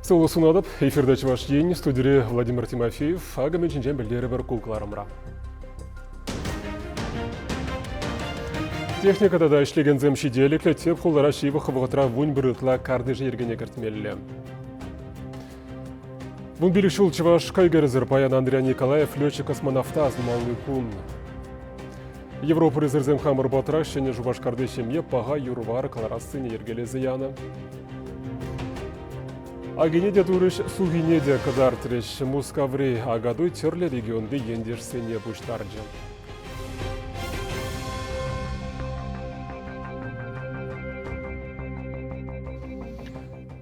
Сывлӑх сунатӑп. Эфирта Чӑваш Ен, студире Владимир Тимофеев. Акӑ мӗн ҫинчен пӗлтерӗпӗр ку кӑларӑмра. Техника тата ӗҫлекенсем ҫителӗклӗ тӗп хулара ҫывӑх вӑхӑтра 11 ытла картишӗ йӗркене кӗртмелле. 15 ҫул чӑваш кайгерӗсӗр паян Андрей Николаев летчик-космонавта асӑнмалли кун. Европа рыцарьсем хамӑр патра Ҫӗнӗ Шупашкарти ҫемье паха юр-вар кӑларассине йӗркелесе янӑ. Акине те турӗҫ, сухине те кӑтартрӗҫ. Мускаври Акатуй тӗрлӗ регионти ентешсене пуҫтарчӗ.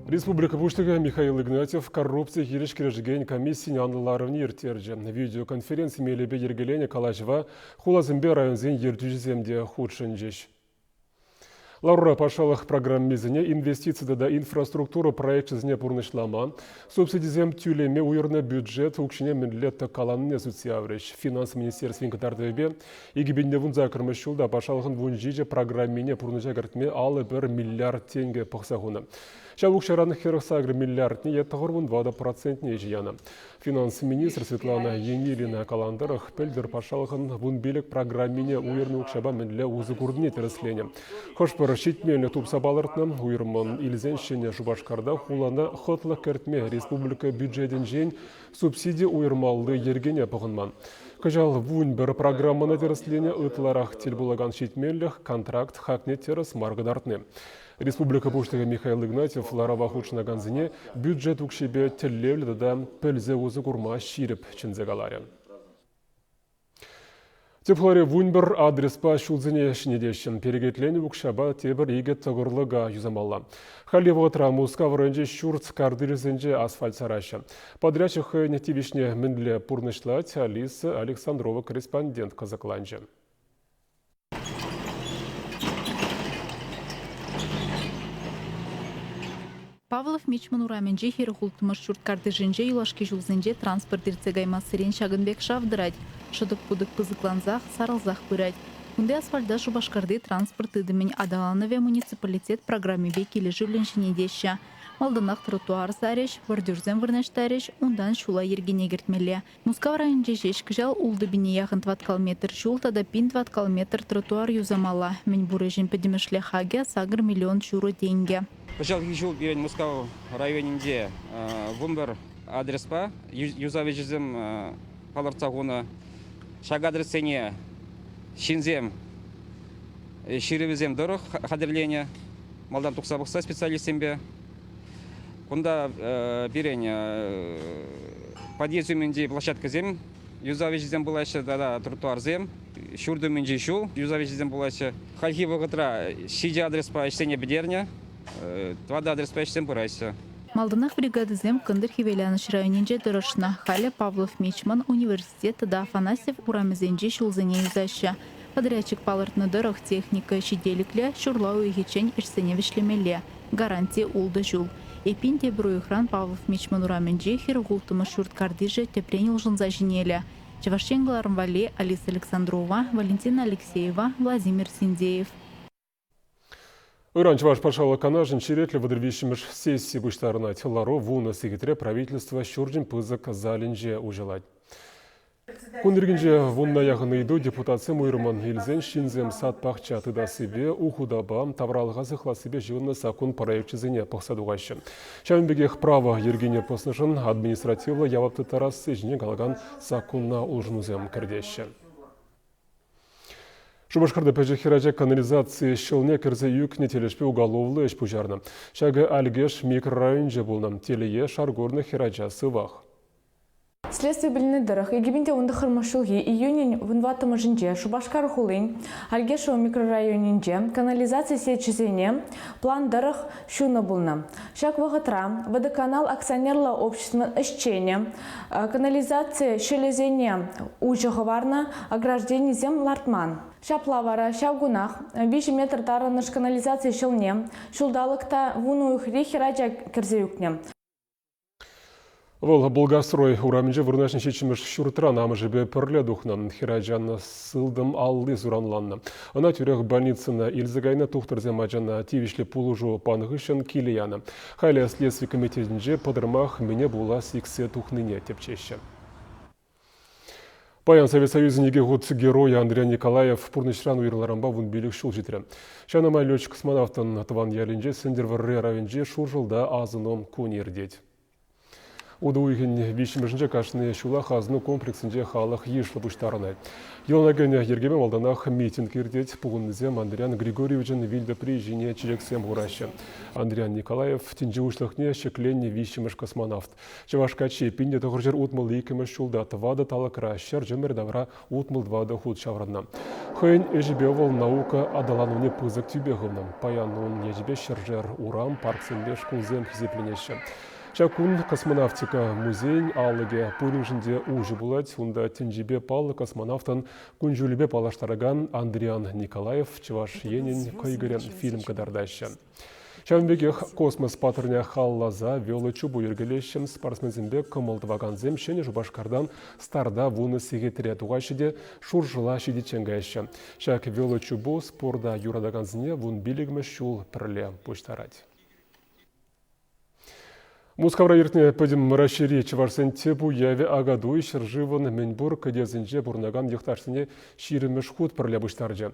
Республика Пуҫлӑхӗ Михаил Игнатьев коррупци хирӗҫ кӗрешекен комиссин анлӑ ларӑвне ирттерчӗ. Видеоконференци мелӗпе йӗркеленӗ калаҫӑва хуласемпе районсен ертӳҫисем те хутшӑнчӗҫ. Ларура патшалӑх программисене инвестици тата инфраструктура проекчӗсене пурнӑҫлама, субсидисем тӳлеме уйӑрнӑ бюджет укҫине мӗнле тӑккаланине сӳтсе яврӗҫ. Финанс министерствин кӑтартӑвӗпе 2018 ҫулта патшалӑхӑн 17 программине пурнӑҫа кӗртме 51 миллиард тенкӗ пӑхса хунӑ. Ҫав укҫаран 48 миллиардне е 94 процентне ӗҫе янӑ. Финанс министрӗ Светлана Енилина каланӑ тӑрӑх, пӗлтӗр патшалӑхӑн 15 программине уйӑрнӑ укҫапа мӗнле усӑ курнине тӗрӗсленӗ. Хӑш-пӗр ҫитменлӗх тупса палӑртнӑ. Уйрӑммӑн илсен Ҫӗнӗ Шупашкарта хулана хӑтлӑх кӗртме республика бюджетӗнчен субсиди уйӑрмалли йӗркене пӑхӑнман. Кӑҫал 11 программӑна тӗрӗсленӗ, ытларах тӗл пулакан ҫитменлӗх контракт хакне тӗрӗс мар кӑтартни. Республика Пуҫлӑхӗ Михаил Игнатьев ларӑва хутшӑнакансене бюджет укҫипе тӗллевлӗ тата пӗлсе усӑ курма ҫирӗп чӗнсе каларӗ. Тӗп хулари 11 адреспа ҫулсене ҫӗнетеҫҫӗ. Перекетленӗ укҫапа тепӗр икӗ тӑкӑрлӑка юсамалла. Хальхи вӑхӑтра Мускав районӗнчи ҫурт картишӗсенче асфальт сараҫҫӗ. Подрядчик хӑйӗн тивӗҫне мӗнле пурнӑҫлать, Алиса Александрова корреспондент кӑсӑкланчӗ. Павлов Мичман урамӗнчи 46-мӗш ҫурт картишӗнче юлашки ҫулсенче транспорт иртсе каймассерен ҫакӑн пек шав тӑрать. Шӑтӑк-путӑк пысӑклансах, сарӑлсах пырать. Кунти асфальта Шупашкарти транспорт тытӑмӗн аталанӑвӗ муниципалитет программипе килӗшӳллӗн ҫӗнетеҫҫӗ. Малтанах тротуар сарӗҫ, бордюрсем вырнаҫтарӗҫ, унтан ҫула йӗркене кӗртмелле. Мускав районӗнче ҫеҫ кӑҫал ултӑ пине яхӑн тӑваткал метр ҫул тата пин тӑваткал метр тротуар юсамалла. Мӗнпур ӗҫӗн пӗтӗмӗшле хакӗ 8 миллион ҫурӑ тенкӗ. Кӑҫалхи ҫул пирӗн Мускав районӗнче 11 адреспа юсав ӗҫӗсем палӑртса хунӑ. Ҫак адрессене ҫынсем ҫырӑвӗсем тӑрӑх хатӗрленӗ. Малтан тухса пӑхса специалистсемпе. Кунта пирӗн подъезд умӗнчи площадкӑсем юсав ӗҫӗсем пулаҫҫӗ тата тротуарсем, ҫурт умӗнчи ҫул юсав ӗҫӗсем пулаҫҫӗ. Хальхи вӑхӑтра ҫичӗ адреспа ӗҫсене пӗтернӗ, тӑватӑ адреспа ӗҫсем пыраҫҫӗ. Малтанах бригадӑсем Кӑнтӑр Хӗвеланӑҫ районӗнче тӑрӑшнӑ. Халӗ Павлов Мичман, Университет тата Афанасьев урамӗсенчи ҫулсене юсаҫҫӗ. Подрядчик палӑртнӑ тӑрӑх, техника ҫителӗклӗ, ҫурла уйӑхӗччен ӗҫсене вӗҫлемелле. Гаранти ултӑ ҫул. Эппин, тепӗр уйӑхран Павлов Мичман урамӗнчи 46-мӗш ҫурт картишӗ тӗпрен улшӑнса ҫӗнелӗ. Чӑваш Ен кӑларӑм валли Алиса Александрова, Валентина Алексеева, Владимир Синдеев. Ыран Чӑваш Патшалӑх Канашӗн черетлӗ 33-мӗш сесси пуҫтарӑнать. Лару вунӑ сехетре правительство ҫурчӗн пысӑк залӗнче уҫӑлать. Кун йӗркинче вунна яхӑн ыйту депутатсем уйрӑммӑн илсен ҫынсем сад-пахча тытассипе, ухутапа, тавралӑха сыхлассипе ҫыхӑннӑ саккун проекчӗсене пӑхса тухаҫҫӗ. Ҫавӑн пекех право йӗркине пӑснӑшӑн административлӑ явап тыттарасси ҫине калакан саккунна улшӑнусем кӗртеҫҫӗ. Шупашкарта пӗчӗк хӗрача канализаци ҫӑлне кӗрсе ӳкнӗ тӗлӗшпе уголовлӑ ӗҫ пуҫарнӑ. Ҫакӑ Алькеш микрорайонӗнче пулнӑ. Телее, шар курнӑ хӗрача сывах. Следстви пӗлнӗ тӑрӑх, 2019 ҫулхи июнӗн вунтӑваттӑмӗшӗнче Шупашкар хулин Альгешево микрорайонӗнче канализаци сечӗсене план тӑрӑх ҫунӑ пулнӑ. Ҫак вӑхӑтра Водоканал акционерлӑ обществӑн ӗҫченӗ канализаци ҫӑлӗсене уҫӑ хӑварнӑ, огражденисем лартман. Ҫапла вара ҫав кунах 3 метр тарӑнӑш канализаци ҫӑлне ҫулталӑк та вун уйӑхри хӗрача кӗрсе ӳкнӗ. Вӑл Болгастрой урамӗнче вырнаҫнӑ ҫиччӗмӗш ҫуртран амӑшӗпе пӗрле тухнӑ. Хӗрачан сылтӑм алли суранланнӑ. Ӑна тӳрех больницӑна илсе кайнӑ тухтӑрсем ачана тивӗҫлӗ пулӑшу панӑ хыҫҫӑн киле янӑ. Халӗ следстви комитетӗнче пӑтӑрмах мӗне пула сиксе тухнине тӗпчеҫҫӗ. Паян Совет Союзӗн икӗ хут геройӗ Андрей Николаев пурнӑҫран уйрӑлнӑранпа 15 ҫул ҫитрӗ. Ҫавна май летчик-космонавтӑн тӑван ялӗнче Сӗнтӗрвӑрри районӗнчи Шуршӑлта асӑну кунӗ иртет. Утӑ уйӑхӗн виҫҫӗмӗшӗнче кашни ҫулах асӑну комплексӗнче халӑх йышлӑ пуҫтарӑнать. Йӑлана кӗнӗ йӗркепе малтанах митинг иртет. Пухӑннисем Андриян Григорьевичӑн вилтӑпри ҫине чечексем хураҫҫӗ. Андриян Николаев тӗнче уҫлӑхне ҫӗкленнӗ виҫҫӗмӗш космонавт. Чӑваш каччи 1962 ҫулта тӑватӑ талӑкра ҫӗр чӑмӑр тавра 64 хут ҫаврӑннӑ. Хӑйӗн ӗҫӗпе вӑл наука аталанӑвне пысӑк тӳпе хывнӑ. Паян ун ячӗпе ҫӗршер урам, парксемпе шкулсем хисепленеҫҫӗ. Ҫак кун космонавтика музейӗн алӑкӗ пуриншӗн те уҫӑ пулать. Унта тӗнчипе паллӑ космонавтӑн кун-ҫулӗпе паллаштаракан Андриан Николаев Чӑваш Енӗн кӑйкӑрӗ фильм кӑтартаҫҫӗ. Ҫавӑн пекех космос паттӑрне халалласа велочупу йӗркелеҫҫӗ. Спортсменсемпе кӑмӑл тӑвакансем Ҫӗнӗ Шупашкартан старта вунӑ сехетре тухаҫҫӗ те Шуршӑла ҫитиччен каяҫҫӗ. Ҫак велочупу спорта юратакансене 15-мӗш ҫул пӗрле пуҫтарать. Мускавра иртнӗ Пӗтӗм Раҫҫейри чӑвашсен тӗп уявӗ Акатуй ҫӗршывӑн мӗнпур кӗтесӗнче пурӑнакан йӑхташсене ҫирӗммӗш хут пӗрле пуҫтарчӗ.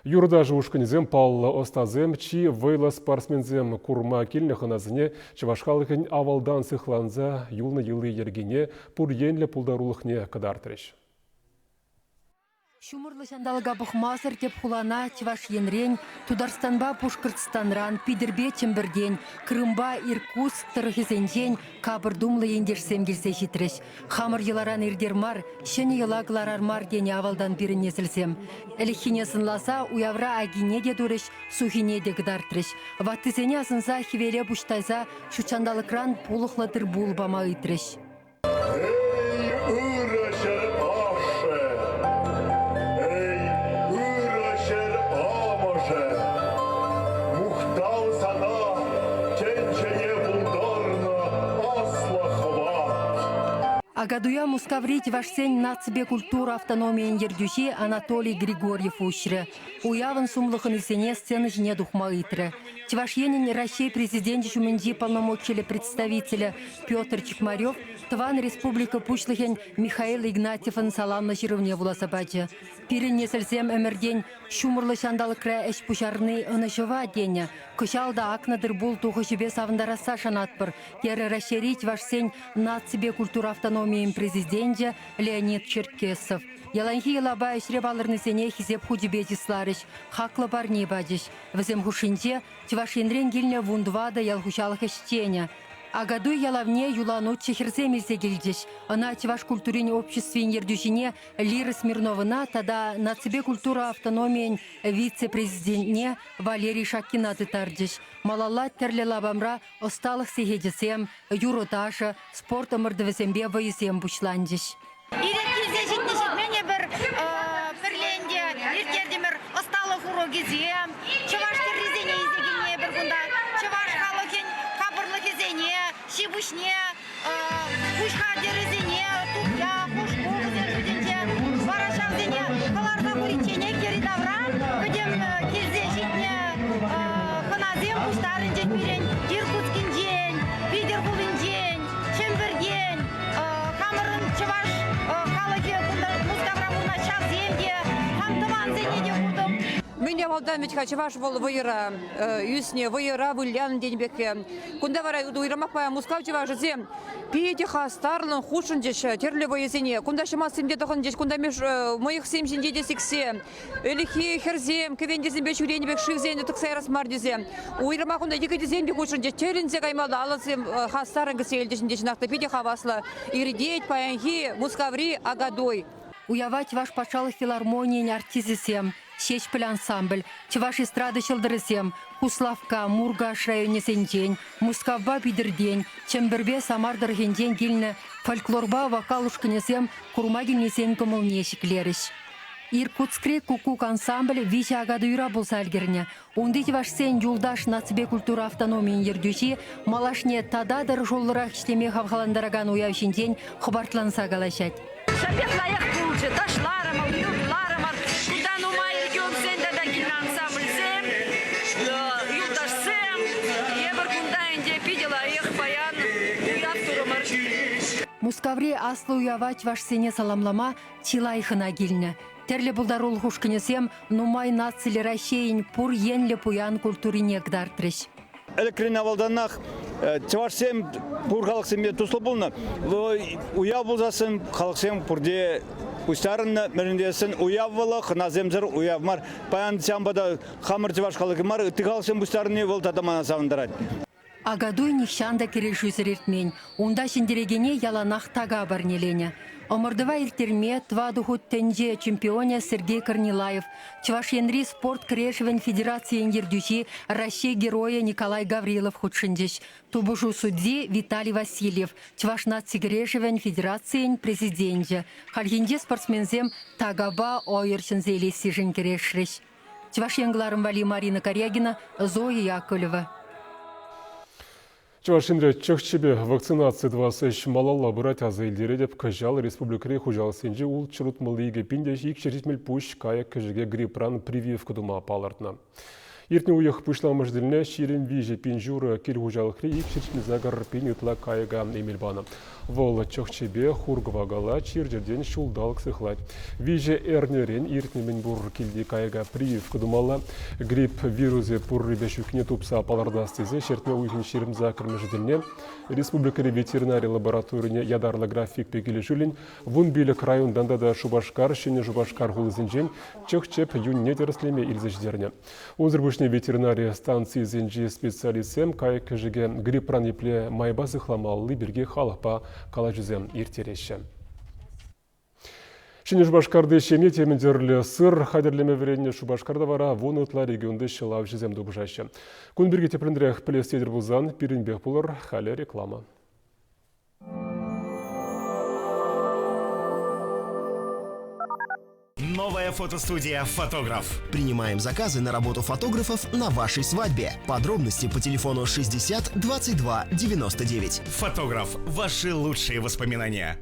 Юрӑ-ташӑ ушкӑнӗсем, паллӑ ӑстасем, чи вӑйлӑ спортсменсем курма килнӗ хӑнасене чӑваш халӑхӗн авалтан сыхланса юлнӑ йӑли-йӗркине, пур енлӗ пултарулӑхне кӑтартрӗҫ. Ҫумӑрлӑ ҫанталӑка пӑхмасӑр тӗп хулана Чӑваш Енрен, Тутарстанпа Пушкӑртстанран, Питӗрпе Чӗмпӗртен, Крымпа Иркутск тӑрӑхӗсенчен капӑр тумлӑ ентешсем килсе ҫитрӗҫ. Хамӑр йӑларан иртер мар, ҫӗнӗ йӑла кӑларар мар тенӗ авалтан пирӗн несӗлсем. Ӗлӗкхине сӑнласа уявра акине те турӗҫ, сухине те кӑтартрӗҫ. Ваттисене асӑнса хӗвеле пуҫ тайса ҫутҫанталӑкран пулӑхлӑ тыр-пул пама ыйтрӗҫ. Эй, ырӑ ҫӗр ашшӗ! Эй, ырӑ ҫӗр амӑшӗ! Мухтав сана, тӗнчене пултарнӑ аслӑ хӑват! Акатуя Мускаври чӑвашсен наципе культура автономийӗн ертӳҫи Анатолий Григорьев уҫрӗ. Уявӑн сумлӑ хӑнисене сцена ҫине тухма ыйтрӗ. Чӑваш Енӗн Раҫҫей Президенчӗ ҫумӗнчи полномочиллӗ представителӗ Петр Чекмарев тӑван республика Пуҫлӑхӗн Михаил Игнатьевӑн саламлӑ ҫырӑвне вуласа пачӗ. Пирӗн несӗлсем ӗмӗртен ҫумӑрлӑ ҫанталӑкра ӗҫ пуҫарни ӑнӑҫӑва тенӗ. Кӑҫал та акнӑ тыр-пул тухӑҫӗпе савӑнтарасса шанатпӑр, терӗ Раҫҫейри чӑвашсен наципе культура автономийӗн президенчӗ Леонид Черкесов. Яланхи йӑлапа ӗҫре палӑрнисене Хисеп хучӗпе чысларӗҫ, хаклӑ парне пачӗҫ. Вӗсем хушшинче Чӑваш Енрен килнӗ 14 ял хуҫалӑх ӗҫченӗ. Акатуй ялавне юланутҫӑ хӗрсем илсе килчӗҫ. Ӑна чӑваш культурин обществин ертӳҫине Лира Смирновӑна тата наципе культура автономийӗн вице-президентне Валерий Шакина тыттарчӗҫ. Малалла тӗрлӗ лапамра ӑсталӑх сехечӗсем, юрӑ-ташӑ, спорт ӑмӑртӑвӗсемпе вӑйӑсем пуҫланчӗҫ. Ирек килсе ҫитнӗ ҫитмен эпир пӗрле ӗнтӗ ирттертӗмӗр ӑсталӑх урокӗсем, чӑваш тӗррисене илсе килнӗ эпир кунта, чӑваш халӑхӗн капӑрлӑхӗсене, ҫи-пуҫне, пуҫ хатӗрӗсене, тухья, хушпу вӗсен шутӗнче. Вара ҫавсене кӑларса хуричченех йӗри-тавра пӗтӗм килсе ҫитнӗ хӑнасем пуҫтарӑнчӗҫ пирӗн Иркутскинчен, Питӗр хулинчен, Чӗмпӗртен, хамӑрӑн чӑваш халӑхӗ кунта Мускавра пурӑнать ҫавсем те, хам тӑвансене те куртӑм. Мӗн авалтан вӗт-ха чӑваш вӑл вӑйӑра ӳснӗ, вӑйӑра вылянӑ тенӗ пек. Кунта вара уйрӑмах паян Мускав чӑвашӗсем питӗ хастарлӑн хутшӑнчӗҫ тӗрлӗ вӑйӑсене. Кунта ҫӑматсем те тӑхӑнчӗҫ, кунта мӑйӑхсем ҫинче те сиксе, Ӗлӗкхи хӗрсем кӗвентесемпе ҫӳренӗ пек шывсене тӑкса ярас мар тесе. Уйрӑмах унта йӗкӗтӗсем те хутшӑнчӗҫ. Тӗлӗнсе каймалла алӑсем хастаррӑн кӗтсе илчӗҫ ӗнтӗ чӑнах та питӗ хаваслӑ иртет паянхи Мускаври Акатуй. Уява Чӑваш патшалӑх филармонийӗн артисчӗсем, Ҫеҫпӗл ансамбль, чӑваш эстрада ҫӑлтӑрӗсем, Куславкка, Муркаш районӗсенчен, Мускавпа Питӗртен, Чӗмпӗрпе Самар тӑрӑхӗнчен килнӗ фольклорпа вокал ушкӑнӗсем курма килнисен кӑмӑлне ҫӗклерӗҫ. Иркутскри Куккук ансамбль виҫӗ Акатуйра пулса ӗлкӗрнӗ. Унти чӑвашсен Юлташ наципе культура автономийӗн ертӳҫи малашне тата тӑрӑшуллӑрах ӗҫлеме хавхалантаракан уяв ҫинчен хӑпартланса калаҫать. Ҫапах лайӑх пулчӗ. Ташларӑмӑр, юрларӑмӑр. Кунта нумай регионсен тата килнӗ ансамбльсем, юлташсем. Эпир кунта ӗнтӗ питӗ лайӑх паян уяв турӑмӑр. Мускаври аслӑ уява чӑвашсене саламлама чылай хӑна килнӗ. Тӗрлӗ пултарулӑх ушкӑнӗсем нумай нациллӗ Раҫҫейӗн пур енлӗ пуян культурине кӑтартрӗҫ. Ӗлӗкрен авалтанах чӑвашсем пур халӑхсемпе туслӑ пулнӑ. Уяв пулсассӑн халӑхсем пурте пуҫтарӑннӑ. Мӗншӗн тесен уяв вӑл хӑнасемсӗр уяв мар. Паян ҫавӑнпа та хамӑр чӑваш халӑхӗ мар, ытти халӑхсем пуҫтарӑнни вӑл тата мана савӑнтарать. Акатуй нихҫан та кӗрешӳсӗр иртмен. Унта ҫӗнтерекене яланах така парнеленӗ. Ӑмӑртӑва ирттерме тӑватӑ хут тӗнче чемпионӗ Сергей Корнилаев, Чӑваш Енри спорт кӗрешӗвӗн федерацийӗн ертӳҫи, Раҫҫей Геройӗ Николай Гаврилов хутшӑнчӗҫ. Тупӑшу судйи Виталий Васильев, Чӑваш наци кӗрешӗвӗн федерацийӗн президенчӗ. Хальхинче спортсменсем такапа ӑйӑр ҫӗнсе илессишӗн кӗрешрӗҫ. Чӑваш Ен кӑларӑм валли Марина Карягина, Зоя Яковлева. Чӑваш Енре чӑх-чӗпе вакцинаци тӑвас ӗҫ малалла пырать, аса илтеретӗп. Кӑҫал республикӑри хуҫалӑхсенчи ултҫӗр 62 пин те 270 пуҫ кайӑк-кӗшӗке грипран прививка тума палӑртнӑ. Иртнӗ уйӑх пуҫламӑш тӗлне 23 пин ҫурӑ кил хуҫалӑхри 278 пин ытла кайӑка эмел панӑ. Вӑл чӑх-чӗпе, хур-кӑвакала чир-чӗртен ҫулталӑк сыхлать. Виҫӗ эрнерен иртнӗ мӗнпур килти кайӑка прививка тумалла. Грипп вирусӗ пуррипе ҫуккине тупса палӑртас тесе ҫӗртме уйӑхӗн 28-мӗшӗ тӗлне республикӑри ветеринари лабораторине ятарлӑ графикпе килӗшӳллӗн 15 районтан тата Шупашкар, Ҫӗнӗ Шупашкар хулисенчен чӑх-чӗп юнне тӗрӗслеме илсе ҫитернӗ. Унсӑр пуҫне ветеринари станцийӗсенчи специалистсем кайӑк-кӗшӗке грипран епле майпа сыхламалли пирки халӑхпа калаҫусем ирттереҫҫӗ. Ҫӗнӗ Шупашкарти ҫемье темӗн тӗрлӗ сыр хатӗрлеме вӗреннӗ Шупашкарта вара вун ытла регионти ҫӑлавҫӑсем тупӑшаҫҫӗ. Кун пирки тӗплӗнрех пӗлес тетӗр пулсан пирӗнпех пулӑр, халӗ реклама. Новая фотостудия «Фотограф». Принимаем заказы на работу фотографов на вашей свадьбе. Подробности по телефону 60 22 99. «Фотограф» – ваши лучшие воспоминания.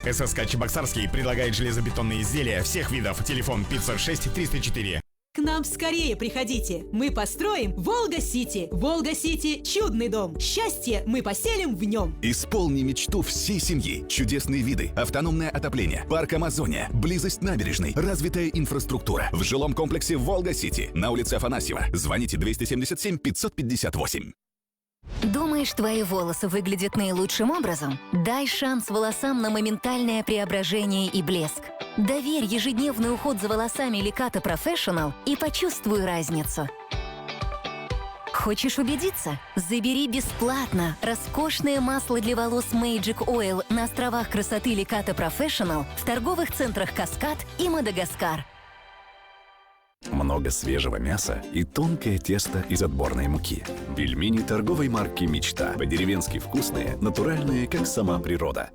ССК Чебоксарский предлагает железобетонные изделия всех видов. Телефон 506 304. К нам скорее приходите. Мы построим Волга-Сити. Волга-Сити – чудный дом. Счастье мы поселим в нем. Исполни мечту всей семьи. Чудесные виды, автономное отопление, парк Амазония, близость набережной, развитая инфраструктура. В жилом комплексе Волга-Сити на улице Афанасьева. Звоните 277 558. Думаешь, твои волосы выглядят наилучшим образом? Дай шанс волосам на моментальное преображение и блеск. Доверь ежедневный уход за волосами Леката Professional и почувствуй разницу. Хочешь убедиться? Забери бесплатно роскошное масло для волос Magic Oil на островах красоты Леката Professional в торговых центрах «Каскад» и «Мадагаскар». Много свежего мяса и тонкое тесто из отборной муки. Пельмени торговой марки «Мечта». По-деревенски вкусные, натуральные, как сама природа.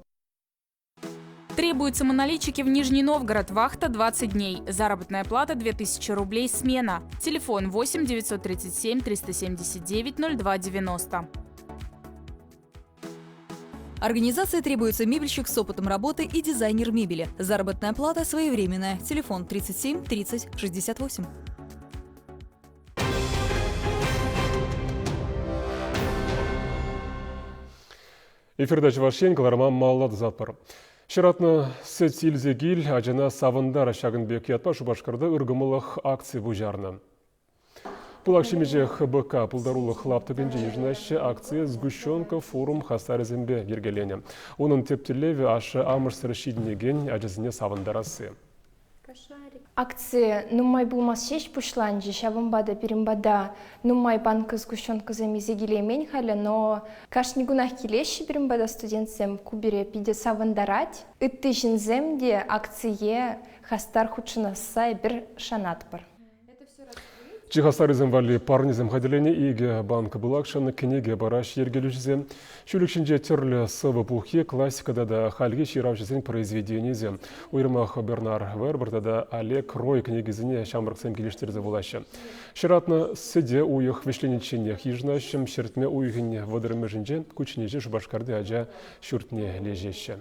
Требуются монолитчики в Нижний Новгород. Вахта 20 дней. Заработная плата 2000 рублей. Смена. Телефон 8 937 379 02 90. Организации требуется мебельщик с опытом работы и дизайнер мебели. Заработная плата своевременная. Телефон 37 30 68. Эфирта Чӑваш Ен кӑларӑма малалла тӑсатпӑр. Ҫаратнӑ сӗт илсе кил, ачана савӑнтар ҫакӑн пек ятпа Шупашкарта ыркӑмӑллӑх акци пуҫарнӑ. Пылак ҫимӗҫе ХБК пултарулӑх лаптӑкӗнче йышӑнаҫҫӗ. Акцие «Сгущенка» форум хастарӗсемпе йӗркеленӗ. Унӑн тӗп тӗллевӗ ашшӗ-амӑшсӗр ҫитӗнекен ачасене савӑнтарасси. Акци нумай пулмасть ҫеҫ пуҫланчӗ, ҫавӑнпа та пирӗн пата нумай банка сгущенкӑсем илсе килеймен халӗ, но кашни кунах килеҫҫӗ пирӗн пата студентсем, ку пире питӗ савӑнтарать. Ытти ҫынсем те акцие хастар хутшӑнасса эпир шанатпӑр. Чи хастаррисем валли парнесем хатӗрленӗ икӗ банка пылакшӑн кӗнеке параҫ йӗркелӳҫӗсем. Ҫӳлӗк ҫинче тӗрлӗ сӑвӑ пуххи, классика тата хальхи ҫыравҫӑсен произведенийӗсем. Уйрӑмах Бернар Вербер тата Олег Рой кӗнекисене ҫамрӑксем килӗштерсе вулаҫҫӗ. Ҫӑратнӑ сӗте уйӑх вӗҫленичченех йышӑнаҫҫӗ. Ҫӗртме уйӑхӗн вӑтӑрмӗшӗнче кучченеҫе Шупашкарти ача ҫуртне леҫеҫҫӗ.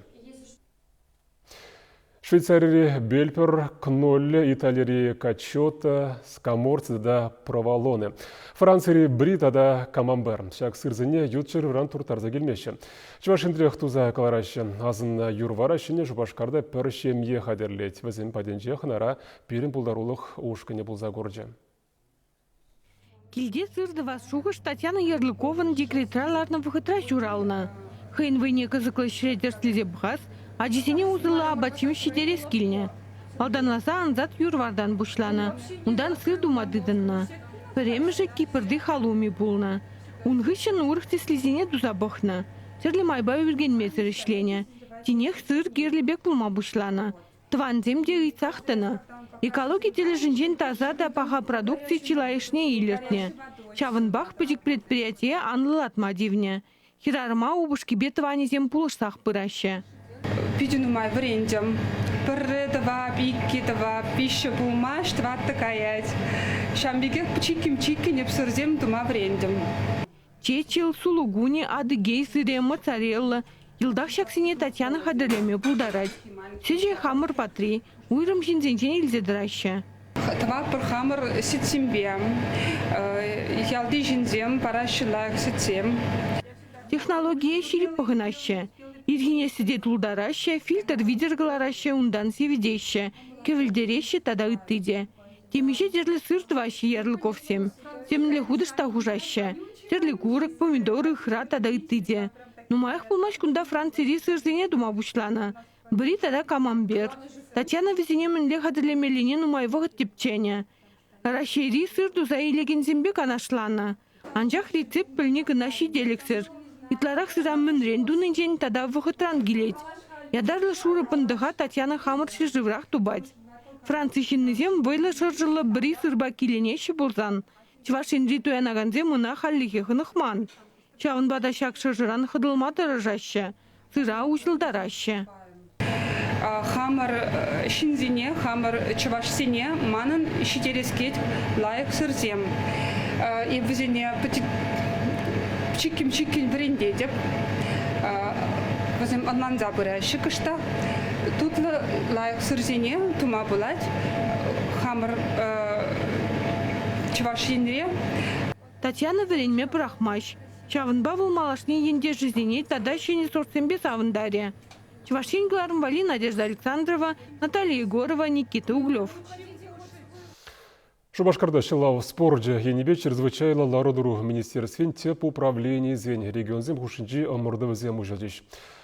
Швейцарири Бельпер, Кнолле, Италири Качота, Скаморци тата Проволоне, Францири Бри тата Камамбер. Ҫак сырсене ют ҫӗршывран турттарса килмеҫҫӗ. Чӑваш Енрех туса кӑлараҫҫӗ. Асӑннӑ юр-вара Ҫӗнӗ Шупашкарта пӗр ҫемье хатӗрлет. Вӗсем патӗнче хӑнара пирӗн пултарулӑх ушкӑнӗ пулса курчӗ. Килте сыр тӑвас шухӑш Татьяна Ярлыковӑн декретра ларнӑ вӑхӑтра ҫуралнӑ. Хӑйӗн вӑйне кӑсӑклӑ ӗҫре тӗрӗслесе пӑхас, ачисене усӑллӑ апат-ҫимӗҫ ҫитерес килнӗ. Малтанласа ансат юр-вартан пуҫланӑ, унтан сыр тума тытӑннӑ. Пӗрремӗшӗ Кипрти халуми пулнӑ. Ун хыҫҫӑн урӑх тӗслисене туса пӑхнӑ, тӗрлӗ майпа ӳркенмесӗр ӗҫленӗ. Тинех сыр кирлӗ пек пулма пуҫланӑ. Тӑвансем те ыйтсах тӑнӑ. Экологи тӗлӗшӗнчен таса та паха продукци чылайӑшне илӗртнӗ. Ҫавӑнпах пӗчӗк предприятие анлӑлатма тивнӗ. Хӗрарӑма упӑшкипе тӑванӗсем пулӑшсах пыраҫҫӗ. Питӗ нумай вӗрентӗм. Пӗрре тӑвап, иккӗ тӑвап, виҫҫӗ пулмасть, тӑваттӑ каять. Ҫавӑн пекех чиккӗм-чиккӗн ӗпсӗрсем тума вӗрентӗм. Чечил, сулугуни, адыгей сырӗ, моцарелла йӑлтах ҫаксене Татьяна хатӗрлеме пултарать. Сӗчӗ хамӑр патри, уйрӑм ҫынсенчен илсе тӑраҫҫӗ. Тӑватпӑр хамӑр сӗтсемпе. Ялти ҫынсем параҫҫӗ лайӑх сӗтсем. Технологие ҫирӗп пӑхӑнаҫҫӗ. Ирхине сӗте тултараҫҫӗ, фильтр витӗр кӑлараҫҫӗ, унтан сивӗтеҫҫӗ, кӗвӗлтереҫҫӗ тата ытти те. Темиҫе тӗрлӗ сыр тӑваҫҫӗ Ярлыковсем. Темӗнле хутӑш та хушаҫҫӗ. Тӗрлӗ курӑк, помидор, ыхра тата ытти те. Нумаях пулмасть кунта Францири сырсене тума пуҫланӑ. Бри тата камамбер. Татьяна вӗсене мӗнле хатӗрлемеллине нумай вӑхӑт тӗпченӗ. Раҫҫейри сыр туса илекенсемпе канашланӑ. Анчах рецепт пӗлни кӑна ҫителӗксӗр. Ытларах сыра мӗнрен тунинчен тата вӑхӑтран килет. Ятарлӑ шурӑ пӑнтӑха Татьяна хамӑр ҫӗршыврах тупать. Франци ҫыннисем вӑйлӑ шӑршӑллӑ бри сырпа киленеҫҫӗ пулсан, Чӑваш Енри туянакансем ӑна хальлӗхе хӑнӑхман. Ҫавӑнпа та ҫак шӑршӑран хӑтӑлма тӑрӑшаҫҫӗ, сыра уҫӑлтараҫҫӗ. Хамӑр ҫынсене, хамӑр чӑвашсене манӑн ҫитерес килет лайӑх сырсем. Эп вӗсене чиккӗм-чиккӗн вӗрентетӗп. Вӗсем ӑнланса пыраҫҫӗ кӑштах. Тутлӑ лайӑх сырсене тума пулать хамӑр Чӑваш Енре. Татьяна вӗренме пӑрахмасть. Ҫавӑнпа вӑл малашне ентешӗсене тата ҫӗнӗ сортсемпе савӑнтарӗ. Чӑваш Ен кӑларӑм валли Надежда Александрова, Наталья Егорова, Никита Углев. Шупашкарта ҫӑлав спорчӗ енӗпе чрезвычайлӑ лару-тӑру министерствин тӗп управленийӗсен регионсем хушшинчи ӑмӑртӑвӗсем уҫӑлчӗҫ.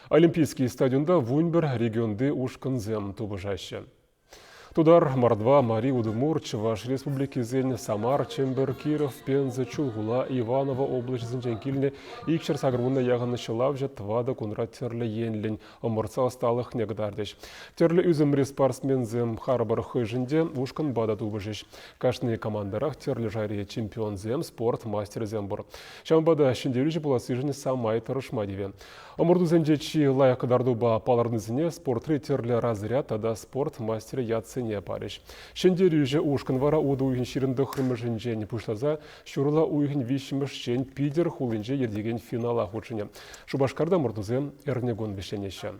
Олимпийский стадионта 11 регионти ушкӑнсем тупӑшаҫҫӗ. Тутар, Мордва, Мари, Удмурт, Чӑваш Республикисен, Самар, Чӗмпӗр, Киров, Пенза, Чулхула, Иваново облаҫӗсенчен килнӗ 280 яхӑн ҫӑлавҫӑ тӑватӑ кунра тӗрлӗ енлӗн ӑмӑртса ӑсталӑхне кӑтартӗҫ. Тӗрлӗ ӳсӗмри спортсменсем харпӑр хӑйшӗн те, ушкӑнпа та тупӑшӗҫ. Кашни командӑрах тӗрлӗ шайри чемпионсем, спорт мастерӗсем пур. Ҫавӑнпа та ҫӗнтерӳҫӗ пулассишӗн самай тӑрӑшма тивӗ. Ӑмӑртусенче чи лайӑх кӑтартупа палӑрнисене спортри тӗрлӗ разряд тата спорт мастерӗ ятсене парӗҫ. Ҫӗнтерӳҫӗ ушкӑн вара утӑ уйӑхӗн 29-мӗшӗнчен пуҫласа ҫурла уйӑхӗн виҫҫӗмӗшчен Питӗр хулинче иртекен финала хутшӑнӗ. Шупашкарта ӑмӑртусем эрнекун вӗҫленеҫҫӗ.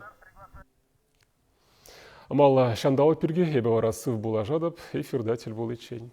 Малла ҫанталӑк пирки эпӗ вара сыв пулашатӑп. Эфирта тӗл пуличчен.